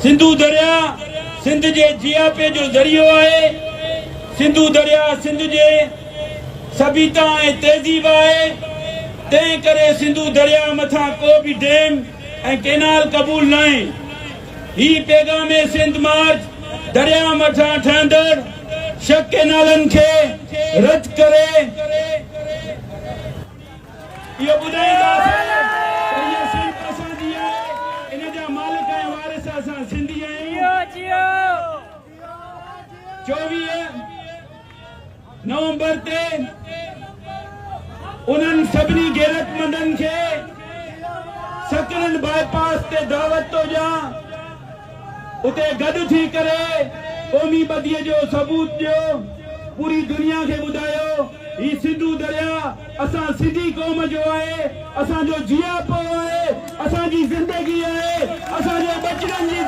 سنڌو درياء سنڌ جي جياپي جو ذريعو آهي. سنڌو درياء سنڌ جي سڀيتا ۽ تهذيب آهي، تنهن ڪري سنڌو درياء مٿان ڪو به ڊيم ۽ ڪينال قبول ناهي. هي پيغام سنڌ مارچ درياء مٿان ٺهندڙ شڪ ڪينالن کي رد ڪري اهو ٻڌائينداسين ته هيء سنڌ اسان جي آهي، ان جا مالڪ ۽ وارث اسان سنڌي آهيون. 24 نومبر تي انهن سڀني غيرتمندن کي سڪرنڊ باء پاس تي دعوت ٿو ڏيان، اتي گڏ ٿي ڪري قومي ٻڌيء جو ثبوت ڏيو، پوري دنيا کي ٻڌايو هي سنڌو درياء اسان سنڌي قوم جو آهي، اسان جو جياپو آهي، اسان جي زندگي آهي، اسان جي ٻچڙن جي.